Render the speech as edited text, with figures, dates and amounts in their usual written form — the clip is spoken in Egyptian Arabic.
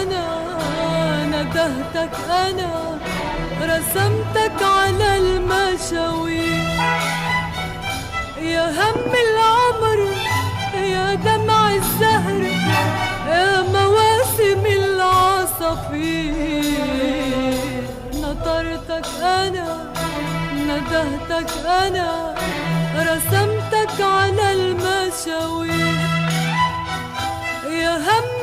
أنا، ندهتك أنا، رسمتك على المشاوير. يا هم العمر، يا دمع الزهر، يا مواسم العصافير. نطرتك أنا، ندهتك أنا، رسمتك على المشاوير. يا هم